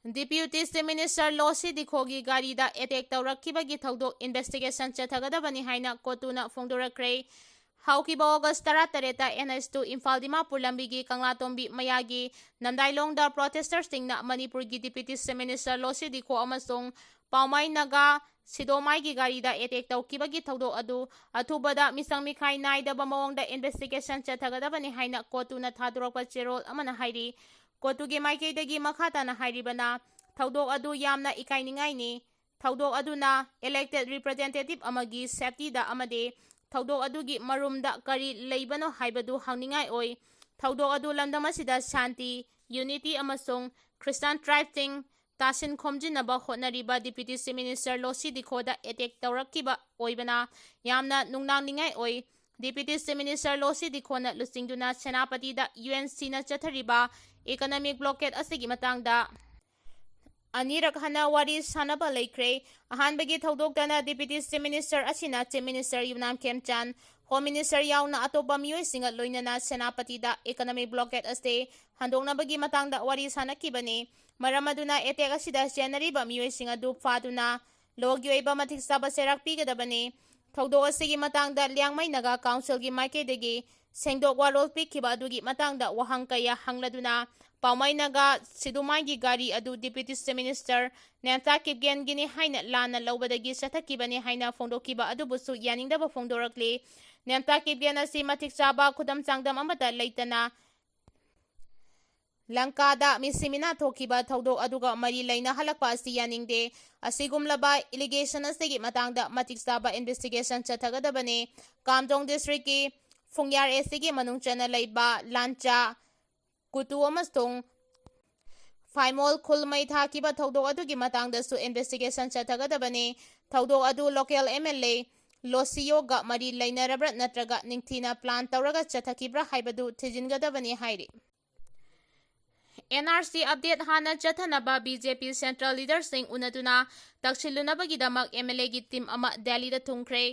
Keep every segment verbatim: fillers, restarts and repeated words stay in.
Deputy Chief Minister ꯂꯣꯁꯤ ꯗꯤꯈꯣꯒꯤ ꯒꯥꯔꯤꯗ attack ꯇꯧꯔꯛꯈꯤꯕꯒꯤ ꯊꯧꯗꯣꯛ investigation ꯆꯠꯊꯒꯗꯕꯅꯤ ꯍꯥꯏꯅ ꯀꯣꯇꯨꯅ ꯐꯣꯡꯗꯣꯔꯛꯈ꯭ꯔꯦ꯫ ꯍꯧꯈꯤꯕ ꯑꯣꯒꯁ ꯇꯔꯥꯇꯔꯦꯠꯇ N H two Imphal Dimapur ꯂꯝꯕꯤꯒꯤ ꯀꯪꯂꯥꯇꯣꯝꯕꯤ ꯃꯌꯥꯒꯤ ꯅꯝꯗꯥꯏꯂꯣꯡꯗ ꯄ꯭ꯔꯣꯇꯦꯁꯇꯔꯁꯤꯡꯅ ꯃꯅꯤꯄꯨꯔꯒꯤ deputy chief minister Losii Dikho ꯑꯃꯁꯨꯡ ꯄꯥꯎꯃꯥꯏ ꯅꯥꯒꯥ ꯁꯤꯗꯣꯃꯥꯏꯒꯤ ꯒꯥꯔꯤꯗ ꯑꯦꯇꯦꯛ ꯇꯧꯈꯤꯕꯒꯤ ꯊꯧꯗꯣꯛ ꯑꯗꯨ ꯑꯊꯨꯕꯗ ꯃꯤꯆꯪ ꯃꯤꯈꯥꯏ ꯅꯥꯏꯗꯕ ꯃꯑꯣꯡꯗ ꯏꯟꯚꯦꯁꯇꯤꯒꯦꯁꯟ ꯆꯠꯊꯒꯗꯕꯅꯤ ꯍꯥꯏꯅ ꯀꯣꯇꯨꯅ ꯊꯥꯗꯣꯔꯛꯄ ꯆꯦꯔꯣꯜ ꯑꯃꯅ ꯍꯥꯏꯔꯤ꯫ ꯀꯣꯇꯨꯒꯤ ꯃꯥꯏꯀꯩꯗꯒꯤ ꯃꯈꯥ ꯇꯥꯅ ꯍꯥꯏꯔꯤꯕꯅ, ꯊꯧꯗꯣꯛ ꯑꯗꯨ ꯌꯥꯝꯅ ꯏꯀꯥꯏꯅꯤꯡꯉꯥꯏꯅꯤ꯫ ꯊꯧꯗꯣꯛ ꯑꯗꯨꯅ ꯏꯂꯦꯛꯇꯦꯗ ꯔꯤꯄ꯭ꯔꯖꯦꯟꯇꯦꯇꯤꯚ ꯑꯃꯒꯤ ꯁꯦꯐꯇꯤꯗ ꯑꯃꯗꯤ ꯊꯧꯗꯣꯛ ꯑꯗꯨꯒꯤ ꯃꯔꯨꯝꯗ ꯀꯔꯤ ꯂꯩꯕꯅꯣ ꯍꯥꯏꯕꯗꯨ ꯍꯪꯅꯤꯡꯉꯥꯏ ꯑꯣꯏ꯫ ꯊꯧꯗꯣꯛ ꯑꯗꯨ ꯂꯝꯗꯝ ꯑꯁꯤꯗ ꯁꯥꯟꯇꯤ, ꯌꯨꯅꯤꯇꯤ ꯑꯃꯁꯨꯡ ꯈ꯭ꯔꯤꯁꯇꯥꯟ ꯇ꯭ꯔꯥꯏꯕꯁꯤꯡ ꯇꯥꯁꯤꯟ ꯈꯣꯝꯖꯤꯟꯅꯕ ꯍꯣꯠꯅꯔꯤꯕ ꯗꯤꯄ꯭ꯌꯨꯇꯤ ꯆꯤꯐ ꯃꯤꯅꯤꯁꯇꯔ ꯂꯣꯁꯤ ꯗꯤꯈꯣꯗ ꯑꯦꯇꯦꯛ ꯇꯧꯔꯛꯈꯤꯕ ꯑꯣꯏꯕꯅ ꯌꯥꯝꯅ ꯅꯨꯡꯅꯥꯡꯅꯤꯡꯉꯥꯏ ꯑꯣꯏ꯫ ꯗꯤꯄ꯭ꯌꯨꯇꯤ ꯆꯤꯐ ꯃꯤꯅꯤꯁꯇꯔ ꯂꯣꯁꯤ ꯗꯤꯈꯣꯅ ꯂꯨꯆꯤꯡꯗꯨꯅ ꯁꯦꯅꯥꯄꯇꯤꯗ ꯌꯨ ꯑꯦꯟ ꯁꯤꯅ ꯆꯠꯊꯔꯤꯕ ꯏꯀꯣꯅꯣꯃꯤꯛ ꯕ꯭ꯂꯣꯀꯦꯗ ꯑꯁꯤꯒꯤ ꯃꯇꯥꯡꯗ ꯑꯅꯤꯔꯛ ꯍꯟꯅ ꯋꯥꯔꯤ ꯁꯥꯅꯕ ꯂꯩꯈ꯭ꯔꯦ꯫ ꯑꯍꯥꯟꯕꯒꯤ ꯊꯧꯗꯣꯛꯇꯅ ꯗꯤꯄ꯭ꯌꯨꯇꯤ ꯆꯤꯐ ꯃꯤꯅꯤꯁꯇꯔ ꯑꯁꯤꯅ ꯆꯤꯐ ꯃꯤꯅꯤꯁꯇꯔ ꯌꯨꯝꯅꯥꯝ ꯈꯦꯝꯆꯥꯟ, ꯍꯣꯝ ꯃꯤꯅꯤꯁꯇꯔ ꯌꯥꯎꯅ ꯑꯇꯣꯞꯄ ꯃꯤꯑꯣꯏꯁꯤꯡꯒ ꯂꯣꯏꯅꯅ ꯁꯦꯅꯥꯄꯇꯤꯗ ꯏꯀꯣꯅꯣꯃꯤꯛ ꯕ꯭ꯂꯣꯀꯦꯗ ꯑꯁꯤ ꯍꯟꯗꯣꯛꯅꯕꯒꯤ ꯃꯇꯥꯡꯗ ꯋꯥꯔꯤ ꯁꯥꯅꯈꯤꯕꯅꯤ꯫ ꯃꯔꯝ ꯑꯗꯨꯅ ꯑꯦꯇꯦꯛ ꯑꯁꯤꯗ ꯆꯦꯟꯅꯔꯤꯕ ꯃꯤꯑꯣꯏꯁꯤꯡ ꯑꯗꯨ ꯐꯥꯗꯨꯅ ꯂꯣꯒꯤ ꯑꯣꯏꯕ ꯃꯇꯤꯛ ꯆꯥꯕ ꯆꯩꯔꯥꯛ ꯄꯤꯒꯗꯕꯅꯤ꯫ ꯊꯧꯗꯣꯛ ꯑꯁꯤꯒꯤ ꯃꯇꯥꯡꯗ ꯂꯤꯌꯥꯡꯃꯩ ꯅꯥꯒꯥ ꯀꯥꯎꯟꯁꯤꯜꯒꯤ ꯃꯥꯏꯀꯩꯗꯒꯤ ꯁꯦꯡꯗꯣꯛ ꯋꯥꯔꯣꯜ ꯄꯤꯈꯤꯕ ꯑꯗꯨꯒꯤ ꯃꯇꯥꯡꯗ ꯋꯥꯍꯪ ꯀꯌꯥ ꯍꯪꯂꯗꯨꯅ ꯄꯥꯎꯃꯥꯏ ꯅꯥꯒꯥ ꯁꯤꯗꯨꯃꯥꯏꯒꯤ ꯒꯥꯔꯤ ꯑꯗꯨ ꯗꯤꯄ꯭ꯌꯨꯇꯤ ꯆꯤꯐ ꯃꯤꯅꯤꯁꯇꯔ ꯅꯦꯝꯇꯥ ꯀꯤꯞꯒꯦꯟꯒꯤꯅꯤ ꯍꯥꯏꯅ ꯂꯥꯟꯅ ꯂꯧꯕꯗꯒꯤ ꯆꯠꯊꯈꯤꯕꯅꯤ ꯍꯥꯏꯅ ꯐꯣꯡꯗꯣꯛꯈꯤꯕ ꯑꯗꯨꯕꯨꯁꯨ ꯌꯥꯅꯤꯡꯗꯕ ꯐꯣꯡꯗꯣꯔꯛꯂꯤ꯫ ꯅꯦꯝꯇꯥ ꯀꯤꯞꯒꯦꯟ ꯑꯁꯤ ꯃꯇꯤꯛ ꯆꯥꯕ ꯈꯨꯗꯝ ꯆꯥꯡꯗꯝ ꯑꯃꯠꯇ ꯂꯩꯇꯅ ꯂꯪꯀꯥꯗ ꯃꯤꯁꯤ ꯃꯤꯅꯥ ꯊꯣꯛꯈꯤꯕ ꯊꯧꯗꯣꯛ ꯑꯗꯨꯒ ꯃꯔꯤ ꯂꯩꯅꯍꯜꯂꯛꯄ ꯑꯁꯤ ꯌꯥꯅꯤꯡꯗꯦ꯫ ꯑꯁꯤꯒꯨꯝꯂꯕ ꯑꯦꯂꯤꯒꯦꯁꯟ ꯑꯁꯤꯒꯤ ꯃꯇꯥꯡꯗ ꯃꯇꯤꯛ ꯆꯥꯕ ꯏꯟꯚꯦꯁꯇꯤꯒꯦꯁꯟ ꯆꯠꯊꯒꯗꯕꯅꯤ꯫ ꯀꯥꯝꯖꯣꯡ ꯗꯤꯁꯇ꯭ꯔꯤꯛꯀꯤ ꯐꯨꯡꯌꯥꯔ ꯑꯦꯁ ꯁꯤꯒꯤ ꯃꯅꯨꯡ ꯆꯟꯅ ꯂꯩꯕ ꯂꯥꯟꯆꯥ, ꯀꯨꯇꯨ ꯑꯃꯁꯨꯡ ꯐꯥꯏꯃꯣꯜ ꯈꯨꯜ ꯃꯩ ꯊꯥꯈꯤꯕ ꯊꯧꯗꯣꯛ ꯑꯗꯨꯒꯤ ꯃꯇꯥꯡꯗꯁꯨ ꯏꯟꯚꯦꯁꯇꯤꯒꯦꯁꯟ ꯆꯠꯊꯒꯗꯕꯅꯤ꯫ ꯊꯧꯗꯣꯛ ꯑꯗꯨ ꯂꯣꯀꯦꯜ ꯑꯦꯝ ꯑꯦꯜ ꯑꯦ ꯂꯣꯁꯤꯌꯣꯒ ꯃꯔꯤ ꯂꯩꯅꯔꯕ꯭ꯔꯥ ꯅꯠꯇ꯭ꯔꯒ ꯅꯤꯡꯊꯤꯅ ꯄ꯭ꯂꯥꯟ ꯇꯧꯔꯒ ꯆꯠꯊꯈꯤꯕ꯭ꯔꯥ ꯍꯥꯏꯕꯗꯨ ꯊꯤꯖꯤꯟꯒꯗꯕꯅꯤ ꯍꯥꯏꯔꯤ꯫ ꯑꯦꯟ ꯑꯥꯔ ꯁꯤ ꯑꯞꯗꯦꯠ ꯍꯥꯟꯅ ꯆꯠꯊꯅꯕ ꯕꯤ ꯖꯦ ꯄꯤ ꯁꯦꯟꯇ꯭ꯔꯦꯜ ꯂꯤꯗꯔꯁꯤꯡ ꯎꯅꯗꯨꯅ ꯇꯛꯁꯤꯜꯂꯨꯅꯕꯒꯤꯗꯃꯛ ꯑꯦꯝ ꯑꯦꯜ ꯑꯦꯒꯤ ꯇꯤꯝ ꯑꯃ ꯗꯦꯜꯂꯤꯗ ꯊꯨꯡꯈ꯭ꯔꯦ꯫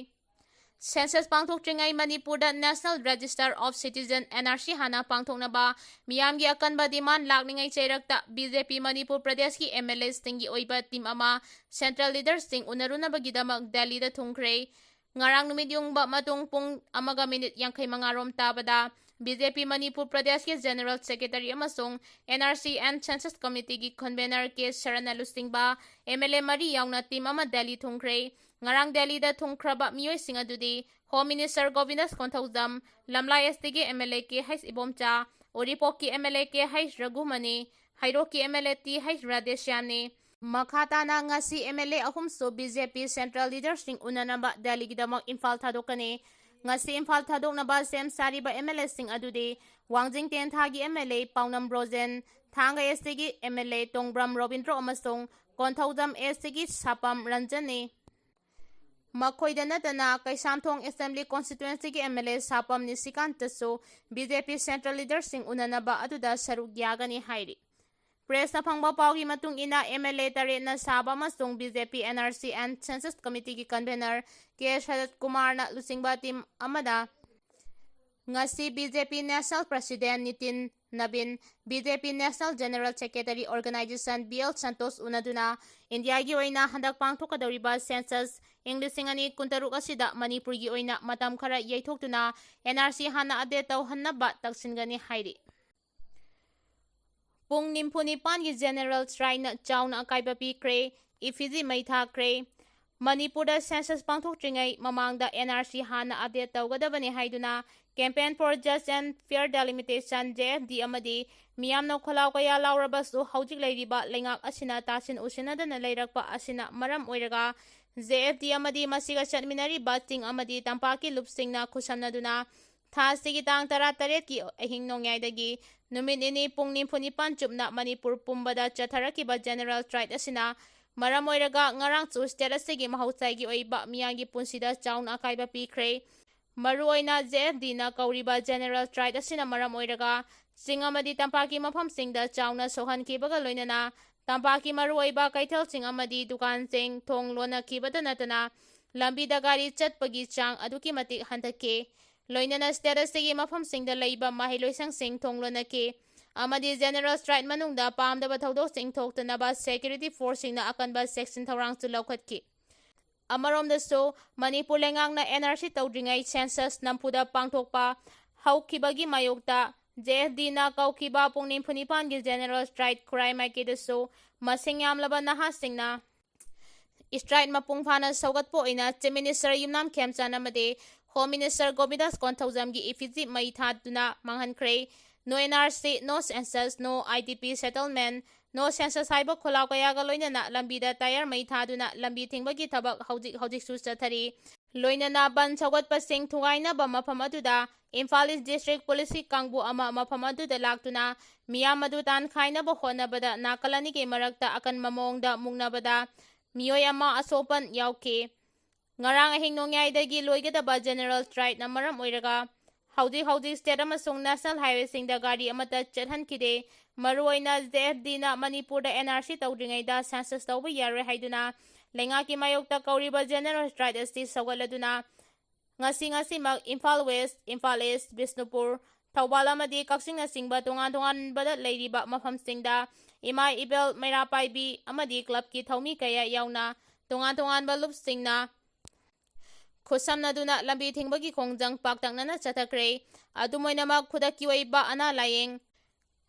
Census ꯄꯥꯡꯊꯣꯛꯇ꯭ꯔꯤꯉꯩ ꯃꯅꯤꯄꯨꯔꯗ National Register of Citizen, N R C, ꯍꯥꯟꯅ ꯄꯥꯡꯊꯣꯛꯅꯕ ꯃꯤꯌꯥꯝꯒꯤ ꯑꯀꯟꯕ demand ꯂꯥꯛꯂꯤꯉꯩ ꯆꯩꯔꯛꯇ B J P Manipur ꯄ꯭ꯔꯗꯦꯁꯀꯤ M L Aꯁꯤꯡꯒꯤ ꯑꯣꯏꯕ team ꯑꯃ central leaderꯁꯤꯡ ꯎꯅꯔꯨꯅꯕꯒꯤꯗꯃꯛ ꯗꯦꯜꯂꯤꯗ ꯊꯨꯡꯈ꯭ꯔꯦ꯫ ꯉꯔꯥꯡ ꯅꯨꯃꯤꯠ ꯌꯨꯡꯕ ꯃꯇꯨꯡ ꯄꯨꯡ ꯑꯃꯒ minute ꯌꯥꯡꯈꯩ ꯃꯉꯥ ꯔꯣꯝ ꯇꯥꯕꯗ B J P ꯃꯅꯤꯄꯨꯔ ꯄ꯭ꯔꯗꯦꯁꯀꯤ General Secretary ꯑꯃꯁꯨꯡ N R C and Census Committeeꯒꯤ convener K ꯁꯔꯟꯅ ꯂꯨꯆꯤꯡꯕ M L A ꯃꯔꯤ ꯌꯥꯎꯅ team ꯑꯃ ꯗꯦꯜꯂꯤ ꯊꯨꯡꯈ꯭ꯔꯦ꯫ ꯉꯔꯥꯡ ꯗꯦꯜꯂꯤꯗ ꯊꯨꯡꯈ꯭ꯔꯕ ꯃꯤꯑꯣꯏꯁꯤꯡ ꯑꯗꯨꯗꯤ Home Minister ꯒꯣꯕꯤꯟꯗꯥꯁ Konthoujam, ꯂꯝꯂꯥꯏ S T ꯒꯤ M L A K H Ibomcha, ꯎꯔꯤꯄꯣꯛꯀꯤ M L A K H Raghumani, ꯍꯩꯔꯣꯛꯀꯤ M L A T H ꯔꯥꯙꯦꯁ꯭ꯌꯥꯝꯅꯤ꯫ ꯃꯈꯥ ꯇꯥꯅ ꯉꯁꯤ M L A ꯑꯍꯨꯝꯁꯨ B J P central leaderꯁꯤꯡ ꯎꯅꯅꯕ ꯗꯦꯜꯂꯤꯒꯤꯗꯃꯛ Imphal ꯊꯥꯗꯣꯛꯀꯅꯤ꯫ ꯉꯁꯤ ꯏꯝꯐꯥꯜ ꯊꯥꯗꯣꯛꯅꯕ ꯁꯦꯝ ꯁꯥꯔꯤꯕ M L Aꯁꯤꯡ ꯑꯗꯨꯗꯤ ꯋꯥꯡꯖꯤꯡ ꯇꯦꯟꯊꯥꯒꯤ M L A ꯄꯥꯎꯅꯝ ꯕ꯭ꯔꯣꯖꯦꯟ, ꯊꯥꯡꯒ S T ꯒꯤ M L A ꯇꯣꯡꯕ꯭ꯔꯝ ꯔꯣꯕꯤꯟꯗ꯭ꯔꯣ ꯑꯃꯁꯨꯡ ꯀꯣꯟꯊꯧꯖꯝ S T ꯒꯤ ꯁꯥꯄꯝ ꯔꯟꯖꯟꯅꯤ꯫ ꯃꯈꯣꯏꯗ ꯅꯠꯇꯅ Keishamthong Assembly Constituencyꯒꯤ M L A ꯁꯥꯄꯝ ꯅꯤꯁꯤꯀꯥꯟꯇꯁꯨ B J P central leaderꯁꯤꯡ ꯎꯅꯅꯕ ꯑꯗꯨꯗ ꯁꯔꯨꯛ ꯌꯥꯒꯅꯤ ꯍꯥꯏꯔꯤ꯫ Pressꯅ ꯐꯪꯕ ꯄꯥꯎꯒꯤ ꯃꯇꯨꯡ ꯏꯟꯅ, M L A ꯇꯔꯦꯠꯅ ꯁꯥꯕ ꯑꯃꯁꯨꯡ B J P N R C and Census Committeeꯒꯤ convener K ꯁꯔꯠ ꯀꯨꯃꯥꯔꯅ ꯂꯨꯆꯤꯡꯕ team ꯑꯃꯗ ꯉꯁꯤ B J P National President Nitin ꯅꯕꯤꯟ, B J P National General Secretary Organization B L Santosh ꯎꯅꯗꯨꯅ ꯏꯟꯗꯤꯌꯥꯒꯤ ꯑꯣꯏꯅ ꯍꯟꯗꯛ ꯄꯥꯡꯊꯣꯛꯀꯗꯧꯔꯤꯕ census ꯏꯪ ꯂꯤꯁꯤꯡ ꯑꯅꯤ ꯀꯨꯟꯇꯔꯨꯛ ꯑꯁꯤꯗ ꯃꯅꯤꯄꯨꯔꯒꯤ ꯑꯣꯏꯅ ꯃꯇꯝ ꯈꯔ ꯌꯩꯊꯣꯛꯇꯨꯅ N R C ꯍꯥꯟꯅ update ꯇꯧꯍꯟꯅꯕ ꯇꯛꯁꯤꯟꯒꯅꯤ ꯍꯥꯏꯔꯤ꯫ ꯄꯨꯡ ꯅꯤꯐꯨ ꯅꯤꯄꯥꯟꯒꯤ general strikeꯅ ꯆꯥꯎꯅ ꯑꯀꯥꯏꯕ ꯄꯤꯈ꯭ꯔꯦ꯫ ꯏꯐꯤꯖꯤ ꯃꯩ ꯊꯥꯈ꯭ꯔꯦ꯫ ꯃꯅꯤꯄꯨꯔꯗ census ꯄꯥꯡꯊꯣꯛꯇ꯭ꯔꯤꯉꯩ ꯃꯃꯥꯡꯗ N R C ꯍꯥꯟꯅ update ꯇꯧꯒꯗꯕꯅꯤ ꯍꯥꯏꯗꯨꯅ Campaign for Just and Fair Delimitation, J F D, ꯑꯃꯗꯤ ꯃꯤꯌꯥꯝꯅ ꯈꯣꯜꯂꯥꯎ ꯀꯌꯥ ꯂꯥꯎꯔꯕꯁꯨ ꯍꯧꯖꯤꯛ ꯂꯩꯔꯤꯕ ꯂꯩꯉꯥꯛ ꯑꯁꯤꯅ ꯇꯥꯁꯤꯟ ꯎꯁꯤꯟꯅꯗꯅ ꯂꯩꯔꯛꯄ ꯑꯁꯤꯅ ꯃꯔꯝ ꯑꯣꯏꯔꯒ J F D ꯑꯃꯗꯤ ꯃꯁꯤꯒ ꯆꯠꯃꯤꯟꯅꯔꯤꯕ ꯆꯤꯡ ꯑꯃꯗꯤ ꯇꯝꯄꯥꯛꯀꯤ ꯂꯨꯞꯁꯤꯡꯅ ꯈꯨꯠꯁꯝꯅꯗꯨꯅ ꯊꯥ ꯑꯁꯤꯒꯤ ꯇꯥꯡ ꯇꯔꯥꯇꯔꯦꯠꯀꯤ ꯑꯍꯤꯡ ꯅꯣꯡꯌꯥꯏꯗꯒꯤ ꯅꯨꯃꯤꯠ ꯅꯤꯅꯤ ꯄꯨꯡ ꯅꯤꯐꯨ ꯅꯤꯄꯥꯟ ꯆꯨꯞꯅ ꯃꯅꯤꯄꯨꯔ ꯄꯨꯝꯕꯗ ꯆꯠꯊꯔꯛꯈꯤꯕ general strike ꯑꯁꯤꯅ ꯃꯔꯝ ꯑꯣꯏꯔꯒ ꯉꯔꯥꯡꯁꯨ state ꯑꯁꯤꯒꯤ ꯃꯍꯧꯁꯥꯒꯤ ꯑꯣꯏꯕ ꯃꯤꯌꯥꯝꯒꯤ ꯄꯨꯟꯁꯤꯗ ꯆꯥꯎꯅ ꯑꯀꯥꯏꯕ ꯄꯤꯈ꯭ꯔꯦ꯫ ꯃꯔꯨꯑꯣꯏꯅ J F Dꯅ ꯀꯧꯔꯤꯕ general strike ꯑꯁꯤꯅ ꯃꯔꯝ ꯑꯣꯏꯔꯒ ꯆꯤꯡ ꯑꯃꯗꯤ ꯇꯝꯄꯥꯛꯀꯤ ꯃꯐꯝꯁꯤꯡꯗ ꯆꯥꯎꯅ ꯁꯣꯛꯍꯟꯈꯤꯕꯒ ꯂꯣꯏꯅꯅ ꯇꯝꯄꯥꯛꯀꯤ ꯃꯔꯨꯑꯣꯏꯕ ꯀꯩꯊꯦꯜꯁꯤꯡ ꯑꯃꯗꯤ ꯗꯨꯀꯥꯟꯁꯤꯡ ꯊꯣꯡ ꯂꯣꯟꯅꯈꯤꯕꯇ ꯅꯠꯇꯅ ꯂꯝꯕꯤꯗ ꯒꯥꯔꯤ ꯆꯠꯄꯒꯤ ꯆꯥꯡ ꯑꯗꯨꯛꯀꯤ ꯃꯇꯤꯛ ꯍꯟꯊꯈꯤ꯫ ꯂꯣꯏꯅꯅ state ꯑꯁꯤꯒꯤ ꯃꯐꯝꯁꯤꯡꯗ ꯂꯩꯕ ꯃꯍꯩꯂꯣꯏꯁꯪꯁꯤꯡ ꯊꯣꯡ ꯂꯣꯟꯅꯈꯤ ꯑꯃꯗꯤ general strike ꯃꯅꯨꯡꯗ ꯄꯥꯝꯗꯕ ꯊꯧꯗꯣꯛꯁꯤꯡ ꯊꯣꯛꯇꯅꯕ security forceꯁꯤꯡꯅ ꯑꯀꯟꯕ ꯆꯦꯛꯁꯤꯟ ꯊꯧꯔꯥꯡꯁꯨ ꯂꯧꯈꯠꯈꯤ꯫ ꯑꯃꯔꯣꯝꯗꯁꯨ, ꯃꯅꯤꯄꯨꯔ ꯂꯩꯉꯥꯛꯅ N R C ꯇꯧꯗ꯭ꯔꯤꯉꯩ census ꯅꯝꯐꯨꯗ ꯄꯥꯡꯊꯣꯛꯄ ꯍꯧꯈꯤꯕꯒꯤ ꯃꯥꯌꯣꯛꯇ J F Dꯅ ꯀꯧꯈꯤꯕ ꯄꯨꯡ ꯅꯤꯐꯨ ꯅꯤꯄꯥꯟꯒꯤ general strike ꯈꯨꯔꯥꯏ ꯃꯥꯏꯀꯩꯗꯁꯨ ꯃꯁꯤꯡ ꯌꯥꯝꯂꯕ ꯅꯍꯥꯁꯤꯡꯅ strike ꯃꯄꯨꯡ ꯐꯥꯅ ꯁꯧꯒꯠꯄ ꯑꯣꯏꯅ Chief Minister ꯌꯨꯝꯅꯥꯝ ꯈꯦꯝꯆꯥꯟ ꯑꯃꯗꯤ Home Minister ꯒꯣꯕꯤꯟꯗꯥꯁ ꯀꯣꯟꯊꯧꯖꯝꯒꯤ effigy ꯃꯩ ꯊꯥꯗꯨꯅ ꯃꯥꯡꯍꯟꯈ꯭ꯔꯦ꯫ No N R C, no census, no I D P settlement, no census ꯍꯥꯏꯕ ꯈꯣꯜꯂꯥꯎ ꯀꯌꯥꯒ ꯂꯣꯏꯅꯅ ꯂꯝꯕꯤꯗ tyre ꯃꯩ ꯊꯥꯗꯨꯅ ꯂꯝꯕꯤ ꯊꯤꯡꯕꯒꯤ ꯊꯕꯛ ꯍꯧꯖꯤꯛ ꯍꯧꯖꯤꯛꯁꯨ ꯆꯠꯊꯔꯤ꯫ ꯂꯣꯏꯅꯅ ꯕꯟ ꯁꯧꯒꯠꯄꯁꯤꯡ ꯊꯨꯒꯥꯏꯅꯕ ꯃꯐꯝ ꯑꯗꯨꯗ ꯏꯝꯐꯥꯜ East District Policeꯀꯤ ꯀꯥꯡꯕꯨ ꯑꯃ ꯃꯐꯝ ꯑꯗꯨꯗ ꯂꯥꯛꯇꯨꯅ ꯃꯤꯌꯥꯝ ꯑꯗꯨ ꯇꯥꯟꯈꯥꯏꯅꯕ ꯍꯣꯠꯅꯕꯗ ꯅꯥꯀꯜ ꯑꯅꯤꯒꯤ ꯃꯔꯛꯇ ꯑꯀꯟꯕ ꯃꯑꯣꯡꯗ ꯃꯨꯛꯅꯕꯗ ꯃꯤꯑꯣꯏ ꯑꯃ ꯑꯁꯣꯛꯄꯟ ꯌꯥꯎꯈꯤ꯫ ꯉꯔꯥꯡ ꯑꯍꯤꯡ ꯅꯣꯡꯌꯥꯏꯗꯒꯤ ꯂꯣꯏꯒꯗꯕ general strikeꯅ ꯃꯔꯝ ꯑꯣꯏꯔꯒ ꯍꯧꯖꯤꯛ ꯍꯧꯖꯤꯛ state ꯑꯃꯁꯨꯡ national highwayꯁꯤꯡꯗ ꯒꯥꯔꯤ ꯑꯃꯠꯇ ꯆꯠꯍꯟꯈꯤꯗꯦ꯫ ꯃꯔꯨꯑꯣꯏꯅ J F Dꯅ ꯃꯅꯤꯄꯨꯔꯗ N R C ꯇꯧꯗ꯭ꯔꯤꯉꯩꯗ census ꯇꯧꯕ ꯌꯥꯔꯣꯏ ꯍꯥꯏꯗꯨꯅ ꯂꯩꯉꯥꯛꯀꯤ ꯃꯥꯌꯣꯛꯇ ꯀꯧꯔꯤꯕ general strike ꯑꯁꯤ ꯁꯧꯒꯠꯂꯗꯨꯅ ꯉꯁꯤ ꯉꯁꯤꯃꯛ ꯏꯝꯐꯥꯜ West, ꯏꯝꯐꯥꯜ East, ꯕꯤꯁꯅꯨꯄꯨꯔ, ꯊꯧꯕꯥꯜ ꯑꯃꯗꯤ ꯀꯛꯆꯤꯡꯅꯆꯤꯡꯕ ꯇꯣꯉꯥꯟ ꯇꯣꯉꯥꯟꯕꯗ ꯂꯩꯔꯤꯕ ꯃꯐꯝꯁꯤꯡꯗ ꯏꯃꯥ ꯏꯕꯦꯜ, ꯃꯩꯔꯥ ꯄꯥꯏꯕꯤ ꯑꯃꯗꯤ clubꯀꯤ ꯊꯧꯃꯤ ꯀꯌꯥ ꯌꯥꯎꯅ ꯇꯣꯉꯥꯟ ꯇꯣꯉꯥꯟꯕ ꯂꯨꯞꯁꯤꯡꯅ ꯈꯨꯠꯁꯝꯅꯗꯨꯅ ꯂꯝꯕꯤ ꯊꯤꯡꯕꯒꯤ ꯈꯣꯡꯖꯪ ꯄꯥꯛꯇꯛꯅꯅ ꯆꯠꯊꯈ꯭ꯔꯦ꯫ ꯑꯗꯨꯝ ꯑꯣꯏꯅꯃꯛ, ꯈꯨꯗꯛꯀꯤ ꯑꯣꯏꯕ ꯑꯅꯥ ꯂꯥꯌꯦꯡ,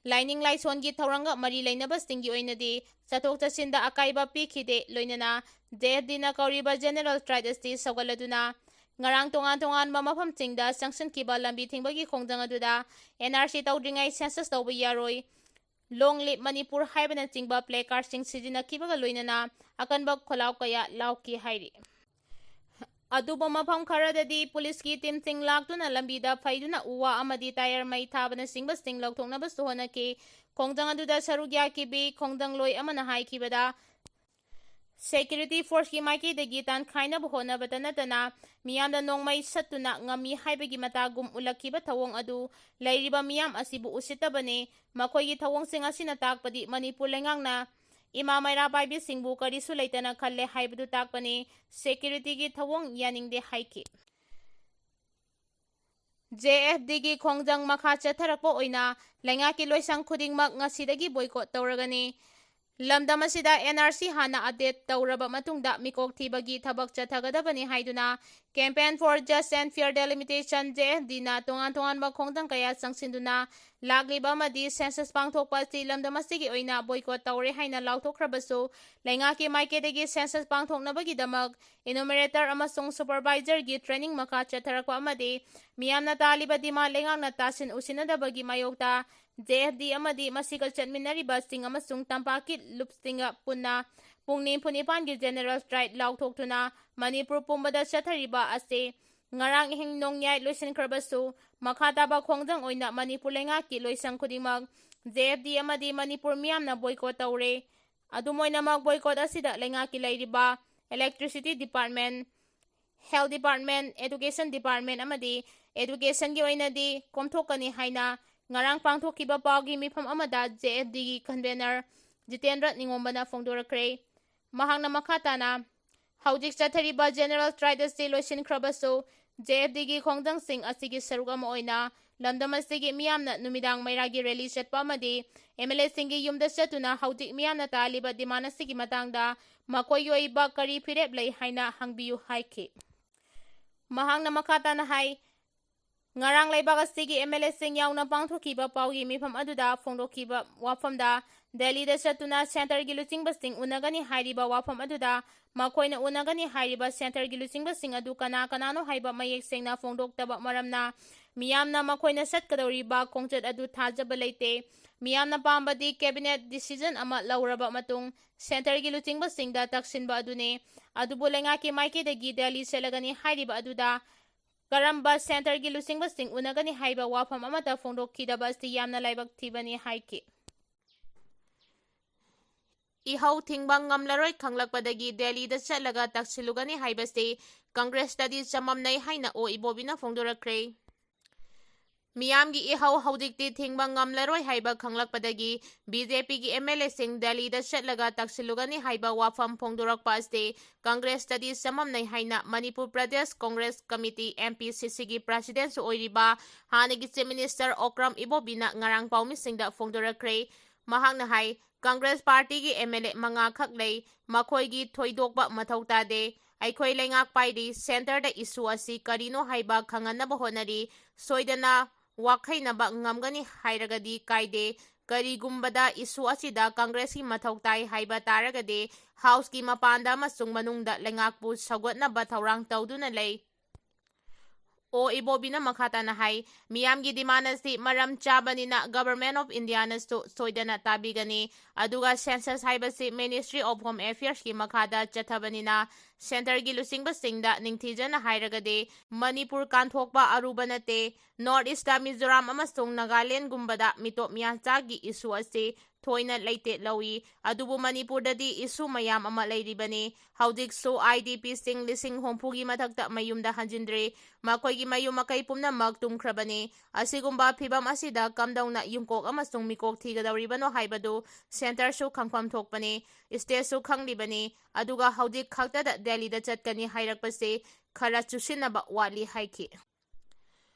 ꯂꯥꯏꯅꯤꯡ ꯂꯥꯏꯁꯣꯟꯒꯤ ꯊꯧꯔꯝꯒ ꯃꯔꯤ ꯂꯩꯅꯕꯁꯤꯡꯒꯤ ꯑꯣꯏꯅꯗꯤ ꯆꯠꯊꯣꯛ ꯆꯠꯁꯤꯟꯗ ꯑꯀꯥꯏꯕ ꯄꯤꯈꯤꯗꯦ꯫ ꯂꯣꯏꯅꯅ J F Dꯅ ꯀꯧꯔꯤꯕ general strike ꯑꯁꯤ ꯁꯧꯒꯠꯂꯗꯨꯅ ꯉꯔꯥꯡ ꯇꯣꯉꯥꯟ ꯇꯣꯉꯥꯟꯕ ꯃꯐꯝꯁꯤꯡꯗ ꯆꯪꯁꯤꯟꯈꯤꯕ ꯂꯝꯕꯤ ꯊꯤꯡꯕꯒꯤ ꯈꯣꯡꯖꯪ ꯑꯗꯨꯗ N R C ꯇꯧꯗ꯭ꯔꯤꯉꯩ census ꯇꯧꯕ ꯌꯥꯔꯣꯏ, Long Live Manipur ꯍꯥꯏꯕꯅꯆꯤꯡꯕ placardꯁꯤꯡ ꯁꯤꯖꯤꯟꯅꯈꯤꯕꯒ ꯂꯣꯏꯅꯅ ꯑꯀꯟꯕ ꯈꯣꯜꯂꯥꯎ ꯀꯌꯥ ꯂꯥꯎꯈꯤ ꯍꯥꯏꯔꯤ꯫ ꯑꯗꯨꯕꯨ ꯃꯐꯝ ꯈꯔꯗꯗꯤ ꯄꯨꯂꯤꯁꯀꯤ teamꯁꯤꯡ ꯂꯥꯛꯇꯨꯅ ꯂꯝꯕꯤꯗ ꯐꯩꯗꯨꯅ ꯎ ꯋꯥ ꯑꯃꯗꯤ tyre ꯃꯩ ꯊꯥꯕꯅꯆꯤꯡꯕꯁꯤꯡ ꯂꯧꯊꯣꯛꯅꯕꯁꯨ ꯍꯣꯠꯅꯈꯤ꯫ ꯈꯣꯡꯖꯪ ꯑꯗꯨꯗ ꯁꯔꯨꯛ ꯌꯥꯈꯤꯕꯤ ꯈꯣꯡꯖꯪꯂꯣꯏ ꯑꯃꯅ ꯍꯥꯏꯈꯤꯕꯗ, security forceꯀꯤ ꯃꯥꯏꯀꯩꯗꯒꯤ ꯇꯥꯟꯈꯥꯏꯅꯕ ꯍꯣꯠꯅꯕꯇ ꯅꯠꯇꯅ ꯃꯤꯌꯥꯝꯗ ꯅꯣꯡꯃꯩ ꯁꯠꯇꯨꯅ ꯉꯝꯃꯤ ꯍꯥꯏꯕꯒꯤ ꯃꯇꯥꯒꯨꯝ ꯎꯠꯂꯛꯈꯤꯕ ꯊꯧꯑꯣꯡ ꯑꯗꯨ ꯂꯩꯔꯤꯕ ꯃꯤꯌꯥꯝ ꯑꯁꯤꯕꯨ ꯎꯁꯤꯠꯇꯕꯅꯤ꯫ ꯃꯈꯣꯏꯒꯤ ꯊꯧꯑꯣꯡꯁꯤꯡ ꯑꯁꯤꯅ ꯇꯥꯛꯄꯗꯤ ꯃꯅꯤꯄꯨꯔ ꯂꯩꯉꯥꯛꯅ ꯏꯃꯥ ꯃꯩꯔꯥ ꯄꯥꯏꯕꯤꯁꯤꯡꯕꯨ ꯀꯔꯤꯁꯨ ꯂꯩꯇꯅ ꯈꯜꯂꯦ ꯍꯥꯏꯕꯗꯨ ꯇꯥꯛꯄꯅꯤ꯫ ꯁꯦꯀ꯭ꯌꯨꯔꯤꯇꯤꯒꯤ ꯊꯧꯑꯣꯡ ꯌꯥꯅꯤꯡꯗꯦ ꯍꯥꯏꯈꯤ꯫ ꯖꯦ ꯑꯦꯐ ꯗꯤꯒꯤ ꯈꯣꯡꯖꯪ ꯃꯈꯥ ꯆꯠꯊꯔꯛꯄ ꯑꯣꯏꯅ ꯂꯩꯉꯥꯛꯀꯤ ꯂꯣꯏꯁꯪ ꯈꯨꯗꯤꯡꯃꯛ ꯉꯁꯤꯗꯒꯤ ꯕꯣꯏꯀꯣꯠ ꯇꯧꯔꯒꯅꯤ꯫ ꯂꯝꯗꯝ ꯑꯁꯤꯗ ꯑꯦꯟ ꯑꯥꯔ ꯁꯤ ꯍꯥꯟꯅ ꯑꯞꯗꯦꯠ ꯇꯧꯔꯕ ꯃꯇꯨꯡꯗ ꯃꯤꯀꯣꯛ ꯊꯤꯕꯒꯤ ꯊꯕꯛ ꯆꯠꯊꯒꯗꯕꯅꯤ ꯍꯥꯏꯗꯨꯅ Campaign for Just and Fair Delimitation, J ꯑꯦꯐ ꯗꯤꯅ ꯇꯣꯉꯥꯟ ꯇꯣꯉꯥꯟꯕ ꯈꯣꯡꯖꯪ ꯀꯌꯥ ꯆꯪꯁꯤꯟꯗꯨꯅ ꯂꯥꯛꯂꯤꯕ ꯑꯃꯗꯤ ꯁꯦꯟꯁꯁ ꯄꯥꯡꯊꯣꯛꯄ ꯑꯁꯤ ꯂꯝꯗꯝ ꯑꯁꯤꯒꯤ ꯑꯣꯏꯅ ꯕꯣꯏꯀꯣꯠ ꯇꯧꯔꯦ ꯍꯥꯏꯅ ꯂꯥꯎꯊꯣꯛꯈ꯭ꯔꯕꯁꯨ, ꯂꯩꯉꯥꯛꯀꯤ ꯃꯥꯏꯀꯩꯗꯒꯤ ꯁꯦꯟꯁꯁ ꯄꯥꯡꯊꯣꯛꯅꯕꯒꯤꯗꯃꯛ ꯏꯅꯨꯃꯔꯦꯇꯔ ꯑꯃꯁꯨꯡ ꯁꯨꯄꯔꯚꯥꯏꯖꯔꯒꯤ ꯇ꯭ꯔꯦꯅꯤꯡ ꯃꯈꯥ ꯆꯠꯊꯔꯛꯄ ꯑꯃꯗꯤ ꯃꯤꯌꯥꯝꯅ ꯇꯥꯜꯂꯤꯕ ꯗꯤꯃꯥꯟ ꯂꯩꯉꯥꯛꯅ ꯇꯥꯁꯤꯟ ꯎꯁꯤꯟꯅꯗꯕꯒꯤ ꯃꯥꯌꯣꯛꯇ ꯖꯦ ꯑꯦꯐ ꯗꯤ ꯑꯃꯗꯤ ꯃꯁꯤꯒ ꯆꯠꯃꯤꯟꯅꯔꯤꯕꯁꯤꯡ ꯑꯃꯁꯨꯡ ꯇꯝꯄꯥꯛꯀꯤ ꯂꯨꯞꯁꯤꯡꯒ ꯄꯨꯟꯅ ꯄꯨꯡ ꯅꯤꯐꯨ ꯅꯤꯄꯥꯟꯒꯤ ꯖꯦꯅꯔꯦꯜ ꯁ꯭ꯇ꯭ꯔꯥꯏꯛ ꯂꯥꯎꯊꯣꯛꯇꯨꯅ ꯃꯅꯤꯄꯨꯔ ꯄꯨꯝꯕꯗ ꯆꯠꯊꯔꯤꯕ ꯑꯁꯤ ꯉꯔꯥꯡ ꯑꯍꯤꯡ ꯅꯣꯡꯌꯥꯏ ꯂꯣꯏꯁꯤꯟꯈ꯭ꯔꯕꯁꯨ, ꯃꯈꯥ ꯇꯥꯕ ꯈꯣꯡꯖꯪ ꯑꯣꯏꯅ ꯃꯅꯤꯄꯨꯔ ꯂꯩꯉꯥꯛꯀꯤ ꯂꯣꯏꯁꯪ ꯈꯨꯗꯤꯡꯃꯛ ꯖꯦ ꯑꯦꯐ ꯗꯤ ꯑꯃꯗꯤ ꯃꯅꯤꯄꯨꯔ ꯃꯤꯌꯥꯝꯅ ꯕꯣꯏꯀꯣꯠ ꯇꯧꯔꯦ꯫ ꯑꯗꯨꯝ ꯑꯣꯏꯅꯃꯛ, ꯕꯣꯏꯀꯣꯠ ꯑꯁꯤꯗ ꯂꯩꯉꯥꯛꯀꯤ ꯂꯩꯔꯤꯕ Electricity Department, Health Department, Education Department ꯑꯃꯗꯤ Educationꯒꯤ ꯑꯣꯏꯅꯗꯤ ꯀꯣꯝꯊꯣꯛꯀꯅꯤ ꯍꯥꯏꯅ ꯉꯔꯥꯡ ꯄꯥꯡꯊꯣꯛꯈꯤꯕ ꯄꯥꯎꯒꯤ ꯃꯤꯐꯝ ꯑꯃꯗ ꯖꯦ ꯑꯦꯐ ꯗꯤꯒꯤ convener ꯖꯤꯇꯦꯟꯗ꯭ꯔ ꯅꯤꯉꯣꯝꯕꯅ ꯐꯣꯡꯗꯣꯔꯛꯈ꯭ꯔꯦ꯫ ꯃꯍꯥꯛꯅ ꯃꯈꯥ ꯇꯥꯅ, ꯍꯧꯖꯤꯛ ꯆꯠꯊꯔꯤꯕ ꯖꯦꯅꯔꯦꯜ ꯁ꯭ꯇ꯭ꯔꯥꯏꯛ ꯑꯁꯤ ꯂꯣꯏꯁꯤꯟꯈ꯭ꯔꯕꯁꯨ, ꯖꯦ ꯑꯦꯐ ꯗꯤꯒꯤ ꯈꯣꯡꯖꯪꯁꯤꯡ ꯑꯁꯤꯒꯤ ꯁꯔꯨꯛ ꯑꯃ ꯑꯣꯏꯅ ꯂꯝꯗꯝ ꯑꯁꯤꯒꯤ ꯃꯤꯌꯥꯝꯅ ꯅꯨꯃꯤꯗꯥꯡ ꯃꯩꯔꯥꯒꯤ ꯔꯦꯂꯤ ꯆꯠꯄ ꯑꯃꯗꯤ ꯑꯦꯝ ꯑꯦꯜ ꯑꯦꯁꯤꯡꯒꯤ ꯌꯨꯝꯗ ꯆꯠꯇꯨꯅ ꯍꯧꯖꯤꯛ ꯃꯤꯌꯥꯝꯅ ꯇꯥꯜꯂꯤꯕ ꯗꯤꯃꯥꯟ ꯑꯁꯤꯒꯤ ꯃꯇꯥꯡꯗ ꯃꯈꯣꯏꯒꯤ ꯑꯣꯏꯕ ꯀꯔꯤ ꯐꯤꯔꯦꯞ ꯂꯩ ꯍꯥꯏꯅ ꯍꯪꯕꯤꯌꯨ ꯍꯥꯏꯈꯤ꯫ ꯃꯍꯥꯛꯅ ꯃꯈꯥ ꯇꯥꯅ ꯍꯥꯏ, ꯉꯔꯥꯡ ꯂꯩꯕꯥꯛ ꯑꯁꯤꯒꯤ ꯑꯦꯝ ꯑꯦꯜ ꯑꯦꯁꯤꯡ ꯌꯥꯎꯅ ꯄꯥꯡꯊꯣꯛꯈꯤꯕ ꯄꯥꯎꯒꯤ ꯃꯤꯐꯝ ꯑꯗꯨꯗ ꯐꯣꯡꯗꯣꯛꯈꯤꯕ ꯋꯥꯐꯝꯗ, ꯗꯦꯜꯂꯤꯗ ꯆꯠꯇꯨꯅ ꯁꯦꯟꯇꯔꯒꯤ ꯂꯨꯆꯤꯡꯕꯁꯤꯡ ꯎꯅꯒꯅꯤ ꯍꯥꯏꯔꯤꯕ ꯋꯥꯐꯝ ꯑꯗꯨꯗ ꯃꯈꯣꯏꯅ ꯎꯅꯒꯅꯤ ꯍꯥꯏꯔꯤꯕ ꯁꯦꯟꯇꯔꯒꯤ ꯂꯨꯆꯤꯡꯕꯁꯤꯡ ꯑꯗꯨ ꯀꯅꯥ ꯀꯅꯥꯅꯣ ꯍꯥꯏꯕ ꯃꯌꯦꯛ ꯁꯦꯡꯅ ꯐꯣꯡꯗꯣꯛꯇꯕ ꯃꯔꯝꯅ ꯃꯤꯌꯥꯝꯅ ꯃꯈꯣꯏꯅ ꯆꯠꯀꯗꯧꯔꯤꯕ ꯈꯣꯡꯆꯠ ꯑꯗꯨ ꯊꯥꯖꯕ ꯂꯩꯇꯦ꯫ ꯃꯤꯌꯥꯝꯅ ꯄꯥꯝꯕꯗꯤ cabinet decision ꯑꯃ ꯂꯧꯔꯕ ꯃꯇꯨꯡ ꯁꯦꯟꯇꯔꯒꯤ ꯂꯨꯆꯤꯡꯕꯁꯤꯡꯗ ꯇꯛꯁꯤꯟꯕ ꯑꯗꯨꯅꯤ꯫ ꯑꯗꯨꯕꯨ ꯂꯩꯉꯥꯛꯀꯤ ꯃꯥꯏꯀꯩꯗꯒꯤ ꯗꯦꯜꯂꯤ ꯆꯠꯂꯒꯅꯤ ꯍꯥꯏꯔꯤꯕ ꯑꯗꯨꯗ ꯀꯔꯝꯕ ꯁꯦꯟꯇꯔꯒꯤ ꯂꯨꯆꯤꯡꯕꯁꯤꯡ ꯎꯅꯒꯅꯤ ꯍꯥꯏꯕ ꯋꯥꯐꯝ ꯑꯃꯠꯇ ꯐꯣꯡꯗꯣꯛꯈꯤꯗꯕ ꯑꯁꯤ ꯌꯥꯝꯅ ꯂꯥꯏꯕꯛ ꯊꯤꯕꯅꯤ ꯍꯥꯏꯈꯤ꯫ ꯏꯍꯧ ꯊꯤꯡꯕ ꯉꯝꯂꯔꯣꯏ ꯈꯪꯂꯛꯄꯗꯒꯤ ꯗꯦꯜꯂꯤꯗ ꯆꯠꯂꯒ ꯇꯛꯁꯤꯜꯂꯨꯒꯅꯤ ꯍꯥꯏꯕꯁꯤ ꯀꯪꯒ꯭ꯔꯦꯁꯇꯗꯤ ꯆꯃꯝꯅꯩ ꯍꯥꯏꯅ ꯑꯣ ꯏꯕꯣꯕꯤꯅ ꯐꯣꯡꯗꯣꯔꯛꯈ꯭ꯔꯦ꯫ ꯃꯤꯌꯥꯝꯒꯤ ꯏꯍꯧ ꯍꯧꯖꯤꯛꯇꯤ ꯊꯤꯡꯕ ꯉꯝꯂꯔꯣꯏ ꯍꯥꯏꯕ ꯈꯪꯂꯛꯄꯗꯒꯤ ꯕꯤ ꯖꯦ ꯄꯤꯒꯤ ꯑꯦꯝ ꯑꯦꯜ ꯑꯦꯁꯤꯡ ꯗꯦꯜꯂꯤꯗ ꯆꯠꯂꯒ ꯇꯛꯁꯤꯜꯂꯨꯒꯅꯤ ꯍꯥꯏꯕ ꯋꯥꯐꯝ ꯐꯣꯡꯗꯣꯔꯛꯄ ꯑꯁꯤ ꯀꯪꯒ꯭ꯔꯦꯁꯇꯗꯤ ꯆꯃꯝꯅꯩ ꯍꯥꯏꯅ Manipur Pradesh Congress committee, M P ꯁꯤ ꯁꯤꯒꯤ ꯄ꯭ꯔꯁꯤꯗꯦꯟꯁꯨ ꯑꯣꯏꯔꯤꯕ ꯍꯥꯟꯅꯒꯤ ꯆꯤꯐ ꯃꯤꯅꯤꯁꯇꯔ ꯑꯣꯀ꯭ꯔꯝ ꯏꯕꯣꯕꯤꯅ ꯉꯔꯥꯡ ꯄꯥꯎꯃꯤꯁꯤꯡꯗ ꯐꯣꯡꯗꯣꯔꯛꯈ꯭ꯔꯦ꯫ ꯃꯍꯥꯛꯅ ꯍꯥꯏ, ꯀꯪꯒ꯭ꯔꯦꯁ ꯄꯥꯔꯇꯤꯒꯤ ꯑꯦꯝ ꯑꯦꯜ ꯑꯦ ꯃꯉꯥꯈꯛ ꯂꯩ, ꯃꯈꯣꯏꯒꯤ ꯊꯣꯏꯗꯣꯛꯄ ꯃꯊꯧ ꯇꯥꯗꯦ꯫ ꯑꯩꯈꯣꯏ ꯂꯩꯉꯥꯛ ꯄꯥꯏꯔꯤ, ꯁꯦꯟꯇꯔꯗ ꯏꯁꯨ ꯑꯁꯤ ꯀꯔꯤꯅꯣ ꯍꯥꯏꯕ ꯈꯪꯍꯟꯅꯕ ꯍꯣꯠꯅꯔꯤ꯫ ꯁꯣꯏꯗꯅ ꯋꯥꯈꯩꯅꯕ ꯉꯝꯒꯅꯤ ꯍꯥꯏꯔꯒꯗꯤ ꯀꯥꯏꯗꯦ꯫ ꯀꯔꯤꯒꯨꯝꯕꯗ ꯏꯁꯨ ꯑꯁꯤꯗ ꯀꯪꯒ꯭ꯔꯦꯁꯀꯤ ꯃꯊꯧ ꯇꯥꯏ ꯍꯥꯏꯕ ꯇꯥꯔꯒꯗꯤ ꯍꯥꯎꯁꯀꯤ ꯃꯄꯥꯟꯗ ꯑꯃꯁꯨꯡ ꯃꯅꯨꯡꯗ ꯂꯩꯉꯥꯛꯄꯨ ꯁꯧꯒꯠꯅꯕ ꯊꯧꯔꯥꯡ ꯇꯧꯗꯨꯅ ꯂꯩ꯫ ꯑꯣ ꯏꯕꯣꯕꯤꯅ ꯃꯈꯥ ꯇꯥꯅ ꯍꯥꯏ, ꯃꯤꯌꯥꯝꯒꯤ ꯗꯤꯃꯥꯟ ꯑꯁꯤ ꯃꯔꯝ ꯆꯥꯕꯅꯤꯅ Government of Indiaꯅꯁꯨ ꯁꯣꯏꯗꯅ ꯇꯥꯕꯤꯒꯅꯤ꯫ ꯑꯗꯨꯒ ꯁꯦꯟꯁꯁ ꯍꯥꯏꯕꯁꯤ Ministry of Home Affairsꯀꯤ ꯃꯈꯥꯗ ꯆꯠꯊꯕꯅꯤꯅ ꯁꯦꯟꯇꯔꯒꯤ ꯂꯨꯆꯤꯡꯕꯁꯤꯡꯗ ꯅꯤꯡꯊꯤꯖꯅ ꯍꯥꯏꯔꯒꯗꯤ ꯃꯅꯤꯄꯨꯔ ꯀꯥꯟꯊꯣꯛꯄ ꯑꯔꯨꯕ ꯅꯠꯇꯦ꯫ ꯅꯣꯔꯠ ꯏꯁꯇ ꯃꯤꯖꯣꯔꯥꯝ ꯑꯃꯁꯨꯡ ꯅꯥꯒꯥꯂꯦꯟꯗꯒꯨꯝꯕꯗ ꯃꯤꯇꯣꯞ ꯃꯤꯌꯥꯟꯆꯥꯒꯤ ꯏꯁꯨ ꯑꯁꯤ ꯊꯣꯏꯅ ꯂꯩꯇꯦ ꯂꯧꯏ꯫ ꯑꯗꯨꯕꯨ ꯃꯅꯤꯄꯨꯔꯗꯗꯤ ꯏꯁꯨ ꯃꯌꯥꯝ ꯑꯃ ꯂꯩꯔꯤꯕꯅꯤ꯫ ꯍꯧꯖꯤꯛꯁꯨ ꯑꯥꯏ ꯗꯤ ꯄꯤꯁꯤꯡ ꯂꯤꯁꯤꯡ ꯍꯨꯝꯐꯨꯒꯤ ꯃꯊꯛꯇ ꯃꯌꯨꯝꯗ ꯍꯟꯖꯤꯟꯗ꯭ꯔꯤ꯫ ꯃꯈꯣꯏꯒꯤ ꯃꯌꯨꯝ ꯃꯀꯩ ꯄꯨꯝꯅꯃꯛ ꯇꯨꯝꯈ꯭ꯔꯕꯅꯤ꯫ ꯑꯁꯤꯒꯨꯝꯕ ꯐꯤꯚꯝ ꯑꯁꯤꯗ ꯀꯝꯗꯧꯅ ꯌꯨꯝꯀꯣꯛ ꯑꯃꯁꯨꯡ ꯃꯤꯀꯣꯛ ꯊꯤꯒꯗꯧꯔꯤꯕꯅꯣ ꯍꯥꯏꯕꯗꯨ ꯁꯦꯟꯇꯔꯁꯨ ꯈꯪꯐꯝ ꯊꯣꯛꯄꯅꯤ, ꯁ꯭ꯇꯦꯠꯁꯨ ꯈꯪꯂꯤꯕꯅꯤ꯫ ꯑꯗꯨꯒ ꯍꯧꯖꯤꯛ ꯈꯛꯇꯗ ꯗꯦꯜꯂꯤꯗ ꯆꯠꯀꯅꯤ ꯍꯥꯏꯔꯛꯄꯁꯤ ꯈꯔ ꯆꯨꯁꯤꯟꯅꯕ ꯋꯥꯠꯂꯤ ꯍꯥꯏꯈꯤ꯫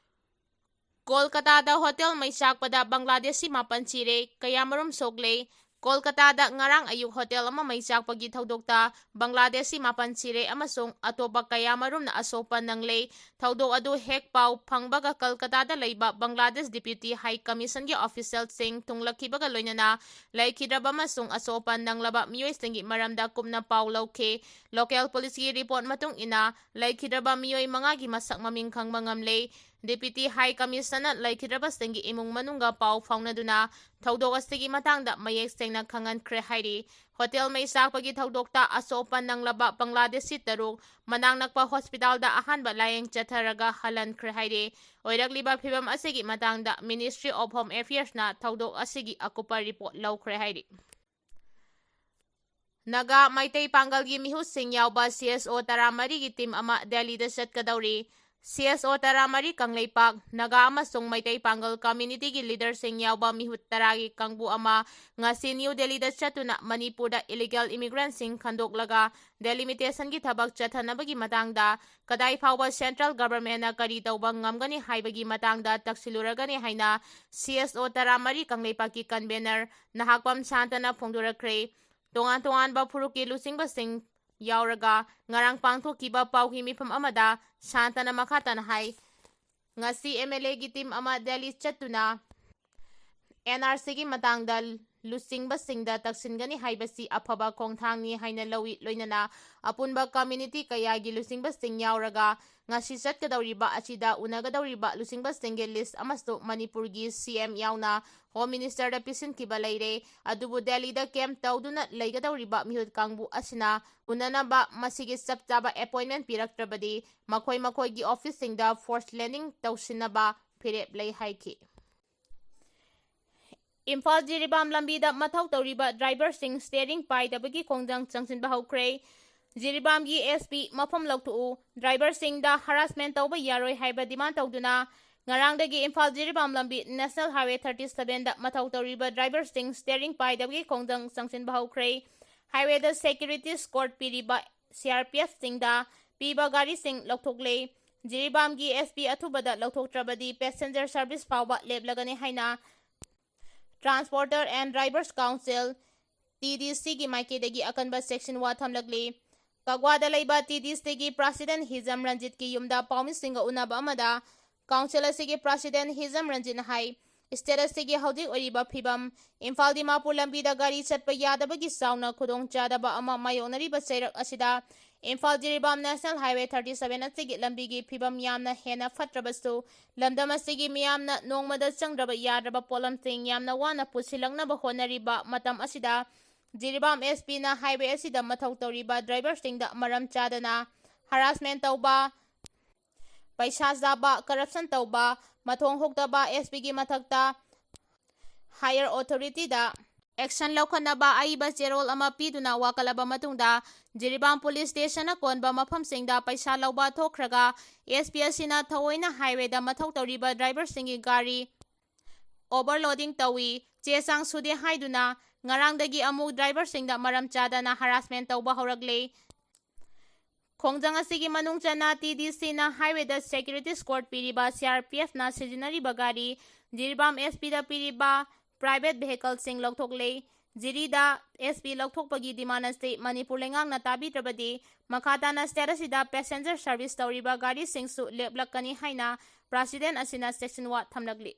ꯀꯣꯜꯀꯇꯥꯗ ꯍꯣꯇꯦꯜ ꯃꯩ ꯆꯥꯛꯄꯗ ꯕꯪꯒ꯭ꯂꯥꯗꯦꯁꯤ ꯃꯥꯄꯟ ꯁꯤꯔꯦ, ꯀꯌꯥꯃꯔꯨꯝ ꯁꯣꯛꯂꯦ꯫ ꯀꯣꯜꯀꯇꯥꯗ ꯉꯔꯥꯡ ꯑꯌꯨꯛ ꯍꯣꯇꯦꯜ ꯑꯃ ꯃꯩ ꯆꯥꯛꯄꯒꯤ ꯊꯧꯗꯣꯛꯇ ꯕꯪꯒ꯭ꯂꯥꯗꯦꯁꯤ ꯃꯥꯄꯟ ꯁꯤꯔꯦ ꯑꯃꯁꯨꯡ ꯑꯇꯣꯞꯄ ꯀꯌꯥꯃꯔꯨꯝꯅ ꯑꯁꯣꯛꯄ ꯅꯪꯂꯦ꯫ ꯊꯧꯗꯣꯛ ꯑꯗꯨ ꯍꯦꯛ ꯄꯥꯎ ꯐꯪꯕꯒ ꯀꯜꯀꯇꯥꯗ ꯂꯩꯕ ꯕꯪꯒ꯭ꯂꯥꯗꯦꯁ Deputy High Commissionꯒꯤ officialꯁꯤꯡ ꯊꯨꯡꯂꯛꯈꯤꯕꯒ ꯂꯣꯏꯅꯅ ꯂꯩꯈꯤꯗ꯭ꯔꯕ ꯑꯃꯁꯨꯡ ꯑꯁꯣꯛ ꯑꯄꯟ ꯅꯪꯂꯕ ꯃꯤꯑꯣꯏꯁꯤꯡꯒꯤ ꯃꯔꯝꯗ ꯀꯨꯞꯅ ꯄꯥꯎ ꯂꯧꯈꯤ꯫ Local policeꯀꯤ report ꯃꯇꯨꯡ ꯏꯟꯅ ꯂꯩꯈꯤꯗ꯭ꯔꯕ ꯃꯤꯑꯣꯏ ꯃꯉꯥꯒꯤ ꯃꯁꯛ ꯃꯃꯤꯡ ꯈꯪꯕ ꯉꯝꯂꯦ꯫ Deputy High Commissionerꯅ ꯂꯩꯈꯤꯗ꯭ꯔꯕꯁꯤꯡꯒꯤ ꯏꯃꯨꯡ ꯃꯅꯨꯡꯒ ꯄꯥꯎ ꯐꯥꯎꯅꯗꯨꯅ ꯊꯧꯗꯣꯛ ꯑꯁꯤꯒꯤ ꯃꯇꯥꯡꯗ ꯃꯌꯦꯛ ꯁꯦꯡꯅ ꯈꯪꯍꯟꯈ꯭ꯔꯦ ꯍꯥꯏꯔꯤ꯫ ꯍꯣꯇꯦꯜ ꯃꯩ ꯆꯥꯛꯄꯒꯤ ꯊꯧꯗꯣꯛꯇ ꯑꯁꯣꯛ ꯑꯄꯟ ꯅꯪꯂꯕ ꯕꯪꯒ꯭ꯂꯥꯗꯦꯁꯤ ꯇꯔꯨꯛ, ꯃꯅꯥꯛ ꯅꯛꯄ ꯍꯣꯁꯄꯤꯇꯥꯜꯗ ꯑꯍꯥꯟꯕ ꯂꯥꯌꯦꯡ ꯆꯠꯊꯔꯒ ꯍꯜꯍꯟꯈ꯭ꯔꯦ ꯍꯥꯏꯔꯤ꯫ ꯑꯣꯏꯔꯛꯂꯤꯕ ꯐꯤꯚꯝ ꯑꯁꯤꯒꯤ ꯃꯇꯥꯡꯗ Ministry of Home Affairsꯅ ꯊꯧꯗꯣꯛ ꯑꯁꯤꯒꯤ ꯑꯀꯨꯞꯄ report ꯂꯧꯈ꯭ꯔꯦ ꯍꯥꯏꯔꯤ꯫ ꯅꯥꯒꯥ ꯃꯩꯇꯩ ꯄꯥꯡꯒꯜꯒꯤ ꯃꯤꯍꯨꯠꯁꯤꯡ ꯌꯥꯎꯕ C S O ꯇꯔꯥꯃꯔꯤꯒꯤ team ꯑꯃ ꯗꯦꯜꯂꯤꯗ ꯆꯠꯀꯗꯧꯔꯤ꯫ ꯁꯤ ꯑꯦꯁ ꯑꯣ ꯇꯔꯥꯃꯔꯤ ꯀꯪꯂꯩꯄꯥꯛ, ꯅꯥꯒꯥ ꯑꯃꯁꯨꯡ ꯃꯩꯇꯩ ꯄꯥꯡꯒꯜ community ꯒꯤ leader ꯁꯤꯡ ꯌꯥꯎꯕ ꯃꯤꯍꯨꯠ ꯇꯔꯥꯒꯤ ꯀꯥꯡꯕꯨ ꯑꯃ ꯉꯁꯤ ꯅ꯭ꯌꯨ ꯗꯦꯜꯂꯤꯗ ꯆꯠꯇꯨꯅ ꯃꯅꯤꯄꯨꯔꯗ illegal immigrant ꯁꯤꯡ ꯈꯟꯗꯣꯛꯂꯒ delimitation ꯒꯤ ꯊꯕꯛ ꯆꯠꯊꯅꯕꯒꯤ ꯃꯇꯥꯡꯗ ꯀꯗꯥꯏ ꯐꯥꯎꯕ central government ꯅ ꯀꯔꯤ ꯇꯧꯕ ꯉꯝꯒꯅꯤ ꯍꯥꯏꯕꯒꯤ ꯃꯇꯥꯡꯗ ꯇꯛꯁꯤꯜꯂꯨꯔꯒꯅꯤ ꯍꯥꯏꯅ ꯁꯤ ꯑꯦꯁ ꯑꯣ ꯇꯔꯥꯃꯔꯤ ꯀꯪꯂꯩꯄꯥꯛꯀꯤ convener ꯅꯍꯥꯛꯄꯝ ꯁꯥꯟꯇꯅ ꯐꯣꯡꯗꯣꯔꯛꯈ꯭ꯔꯦ꯫ ꯇꯣꯉꯥꯟ ꯇꯣꯉꯥꯟꯕ ꯐꯨꯔꯨꯞꯀꯤ ꯂꯨꯆꯤꯡꯕꯁꯤꯡ ꯌꯥꯎꯔꯒ ꯉꯔꯥꯡ ꯄꯥꯡꯊꯣꯛꯈꯤꯕ ꯄꯥꯎꯒꯤ ꯃꯤꯐꯝ ꯑꯃꯗ ꯁꯥꯟꯇꯅ ꯃꯈꯥ ꯇꯥꯅ ꯍꯥꯏ, ꯉꯁꯤ ꯑꯦꯝ ꯑꯦꯜ ꯑꯦꯒꯤ team ꯑꯃ ꯗꯦꯜꯂꯤ ꯆꯠꯇꯨꯅ ꯑꯦꯟ ꯑꯥꯔ ꯁꯤꯒꯤ ꯃꯇꯥꯡꯗ ꯂꯨꯆꯤꯡꯕꯁꯤꯡꯗ ꯇꯛꯁꯤꯟꯒꯅꯤ ꯍꯥꯏꯕꯁꯤ ꯑꯐꯕ ꯈꯣꯡꯊꯥꯡꯅꯤ ꯍꯥꯏꯅ ꯂꯧꯏ꯫ ꯂꯣꯏꯅꯅ ꯑꯄꯨꯟꯕ community ꯀꯌꯥꯒꯤ ꯂꯨꯆꯤꯡꯕꯁꯤꯡ ꯌꯥꯎꯔꯒ ꯉꯁꯤ ꯆꯠꯀꯗꯧꯔꯤꯕ ꯑꯁꯤꯗ ꯎꯅꯒꯗꯧꯔꯤꯕ ꯂꯨꯆꯤꯡꯕꯁꯤꯡꯒꯤ list ꯑꯃꯁꯨ ꯃꯅꯤꯄꯨꯔꯒꯤ ꯁꯤ ꯑꯦꯝ ꯌꯥꯎꯅ Home Minister ꯗ ꯄꯤꯁꯤꯟꯈꯤꯕ ꯂꯩꯔꯦ꯫ ꯑꯗꯨꯕꯨ ꯗꯦꯜꯂꯤꯗ camp ꯇꯧꯗꯨꯅ ꯂꯩꯒꯗꯧꯔꯤꯕ ꯃꯤꯍꯨꯠ ꯀꯥꯡꯕꯨ ꯑꯁꯤꯅ ꯎꯅꯅꯕ ꯃꯁꯤꯒꯤ ꯆꯞ ꯆꯥꯕ appointment ꯄꯤꯔꯛꯇ꯭ꯔꯕꯗꯤ ꯃꯈꯣꯏ ꯃꯈꯣꯏꯒꯤ office ꯁꯤꯡꯗ force landing ꯇꯧꯁꯤꯟꯅꯕ ꯐꯤꯔꯦꯞ ꯂꯩ ꯍꯥꯏꯈꯤ꯫ ꯏꯝꯐꯥꯜ ꯖꯤꯔꯤꯕꯥꯝ ꯂꯝꯕꯤꯗ ꯃꯊꯧ ꯇꯧꯔꯤꯕ driver ꯁꯤꯡ steering ꯄꯥꯏꯗꯕꯒꯤ ꯈꯣꯡꯖꯪ ꯆꯪꯁꯤꯟꯕ ꯍꯧꯈ꯭ꯔꯦ꯫ ꯖꯤꯔꯤꯕꯥꯝꯒꯤ ꯑꯦꯁ ꯄꯤ ꯃꯐꯝ ꯂꯧꯊꯣꯛꯎ, driver ꯁꯤꯡꯗ harassment ꯇꯧꯕ ꯌꯥꯔꯣꯏ ꯍꯥꯏꯕ demand ꯇꯧꯗꯨꯅ ꯉꯔꯥꯡꯗꯒꯤ ꯏꯝꯐꯥꯜ ꯖꯤꯔꯤꯕꯥꯝ ꯂꯝꯕꯤ National Highway thirty seven ꯗ ꯃꯊꯧ ꯇꯧꯔꯤꯕ driver ꯁꯤꯡ steering ꯄꯥꯏꯗꯕꯒꯤ ꯈꯣꯡꯖꯪ ꯆꯪꯁꯤꯟꯕ ꯍꯧꯈ꯭ꯔꯦ꯫ Highway ꯗ security escort ꯄꯤꯔꯤꯕ ꯁꯤ ꯑꯥꯔ ꯄꯤ ꯑꯦꯐ ꯁꯤꯡꯗ ꯄꯤꯕ ꯒꯥꯔꯤꯁꯤꯡ ꯂꯧꯊꯣꯛꯂꯦ꯫ ꯖꯤꯔꯤꯕꯥꯝꯒꯤ ꯑꯦꯁ ꯄꯤ ꯑꯊꯨꯕꯗ ꯂꯧꯊꯣꯛꯇ꯭ꯔꯕꯗꯤ passenger service ꯐꯥꯎꯕ ꯂꯦꯞꯂꯒꯅꯤ ꯍꯥꯏꯅ Transporter and Drivers Council, T D ꯁꯤꯒꯤ ꯃꯥꯏꯀꯩꯗꯒꯤ ꯑꯀꯟꯕ ꯆꯦꯛꯁꯤꯟꯋꯥ ꯊꯝꯂꯛꯂꯤ꯫ ꯀꯛꯋꯥꯗ ꯂꯩꯕ ꯇꯤ ꯗꯤ ꯁꯤꯒꯤ president ꯍꯤꯖꯝ ꯔꯟꯖꯤꯠꯀꯤ ꯌꯨꯝꯗ ꯄꯥꯎꯃꯤꯁꯤꯡꯒ ꯎꯅꯕ ꯑꯃꯗ council ꯑꯁꯤꯒꯤ president ꯍꯤꯖꯝ ꯔꯟꯖꯤꯠꯅ ꯍꯥꯏ, state ꯑꯁꯤꯒꯤ ꯍꯧꯖꯤꯛ ꯑꯣꯏꯔꯤꯕ ꯐꯤꯕꯝ, ꯏꯝꯐꯥꯜ ꯗꯤꯃꯥꯄꯨꯔ ꯂꯝꯕꯤꯗ ꯒꯥꯔꯤ ꯆꯠꯄ ꯌꯥꯗꯕꯒꯤ ꯆꯥꯎꯅ ꯈꯨꯗꯣꯡꯆꯥꯗꯕ ꯑꯃ ꯃꯥꯌꯣꯛꯅꯔꯤꯕ ꯆꯩꯔꯛ ꯑꯁꯤꯗ Imphal Jiribam National Highway thirty seven ꯑꯁꯤꯒꯤ ꯂꯝꯕꯤꯒꯤ ꯐꯤꯕꯝ ꯌꯥꯝꯅ ꯍꯦꯟꯅ ꯐꯠꯇ꯭ꯔꯕꯁꯨ, ꯂꯝꯗꯝ ꯑꯁꯤꯒꯤ ꯃꯤꯌꯥꯝꯅ ꯅꯣꯡꯃꯗ ꯆꯪꯗ꯭ꯔꯕ ꯌꯥꯗ꯭ꯔꯕ ꯄꯣꯠꯂꯝꯁꯤꯡ ꯌꯥꯝꯅ ꯋꯥꯅ ꯄꯨꯁꯤꯜꯂꯛꯅꯕ ꯍꯣꯠꯅꯔꯤꯕ ꯃꯇꯝ ꯑꯁꯤꯗ, ꯖꯤꯔꯤꯕꯥꯝ ꯑꯦꯁ ꯄꯤꯅ highway ꯑꯁꯤꯗ ꯃꯊꯧ ꯇꯧꯔꯤꯕ driver ꯁꯤꯡꯗ ꯃꯔꯝ ꯆꯥꯗꯅ harassment ꯇꯧꯕ, ꯄꯩꯁꯥ ꯆꯥꯕ, corruption ꯇꯧꯕ, ꯃꯊꯣꯡ ꯍꯨꯛꯇꯕ ꯑꯦꯁ ꯄꯤꯒꯤ ꯃꯊꯛꯇ higher authority ꯗ ꯑꯦꯛꯁꯟ ꯂꯧꯈꯠꯅꯕ ꯑꯏꯕ ꯆꯦꯔꯣꯜ ꯑꯃ ꯄꯤꯗꯨꯅ ꯋꯥꯀꯠꯂꯕ ꯃꯇꯨꯡꯗ, ꯖꯤꯔꯤꯕꯥꯝ ꯄꯨꯂꯤꯁ ꯁ꯭ꯇꯦꯁꯟꯅ ꯀꯣꯟꯕ ꯃꯐꯝꯁꯤꯡꯗ ꯄꯩꯁꯥ ꯂꯧꯕ ꯊꯣꯛꯈ꯭ꯔꯒ, ꯑꯦꯁ ꯄꯤ ꯑꯁꯤꯅ ꯊꯑꯣꯏꯅ ꯍꯥꯏꯋꯦꯗ ꯃꯊꯧ ꯇꯧꯔꯤꯕ ꯗ꯭ꯔꯥꯏꯚꯔꯁꯤꯡꯒꯤ ꯒꯥꯔꯤ ꯑꯣꯚꯔꯂꯣꯗꯤꯡ ꯇꯧꯏ, ꯆꯦ ꯆꯥꯡ ꯁꯨꯗꯦ ꯍꯥꯏꯗꯨꯅ ꯉꯔꯥꯡꯗꯒꯤ ꯑꯃꯨꯛ ꯗ꯭ꯔꯥꯏꯚꯔꯁꯤꯡꯗ ꯃꯔꯝ ꯆꯥꯗꯅ ꯍꯔꯥꯁꯃꯦꯟ ꯇꯧꯕ ꯍꯧꯔꯛꯂꯦ꯫ ꯈꯣꯡꯖꯪ ꯑꯁꯤꯒꯤ ꯃꯅꯨꯡ ꯆꯟꯅ ꯇꯤ ꯗꯤ ꯁꯤꯅ ꯍꯥꯏꯋꯦꯗ ꯁꯦꯀ꯭ꯌꯨꯔꯤꯇꯤ ꯁ꯭ꯀꯣꯔꯠ ꯄꯤꯔꯤꯕ ꯁꯤ ꯑꯥꯔ ꯄꯤ ꯑꯦꯐꯅ ꯁꯤꯖꯤꯟꯅꯔꯤꯕ ꯒꯥꯔꯤ, ꯖꯤꯔꯤꯕꯥꯝ ꯑꯦꯁ ꯄꯤꯗ ꯄꯤꯔꯤꯕ ꯄ꯭ꯔꯥꯏꯚꯦꯠ ꯚꯦꯍꯤꯀꯜꯁꯤꯡ ꯂꯧꯊꯣꯛꯂꯦ꯫ ꯖꯤꯔꯤꯗ ꯑꯦꯁ ꯄꯤ ꯂꯧꯊꯣꯛꯄꯒꯤ ꯗꯤꯃꯥꯟ ꯑꯁꯤ ꯃꯅꯤꯄꯨꯔ ꯂꯩꯉꯥꯛꯅ ꯇꯥꯕꯤꯗ꯭ꯔꯕꯗꯤ, ꯃꯈꯥ ꯇꯥꯅ ꯁ꯭ꯇꯦꯠ ꯑꯁꯤꯗ ꯄꯦꯁꯦꯟꯖꯔ ꯁꯔꯚꯤꯁ ꯇꯧꯔꯤꯕ ꯒꯥꯔꯤꯁꯤꯡꯁꯨ ꯂꯦꯞꯂꯛꯀꯅꯤ ꯍꯥꯏꯅ ꯄ꯭ꯔꯁꯤꯗꯦꯟ ꯑꯁꯤꯅ ꯆꯦꯛꯁꯤꯟꯋꯥ ꯊꯝꯂꯛꯂꯤ꯫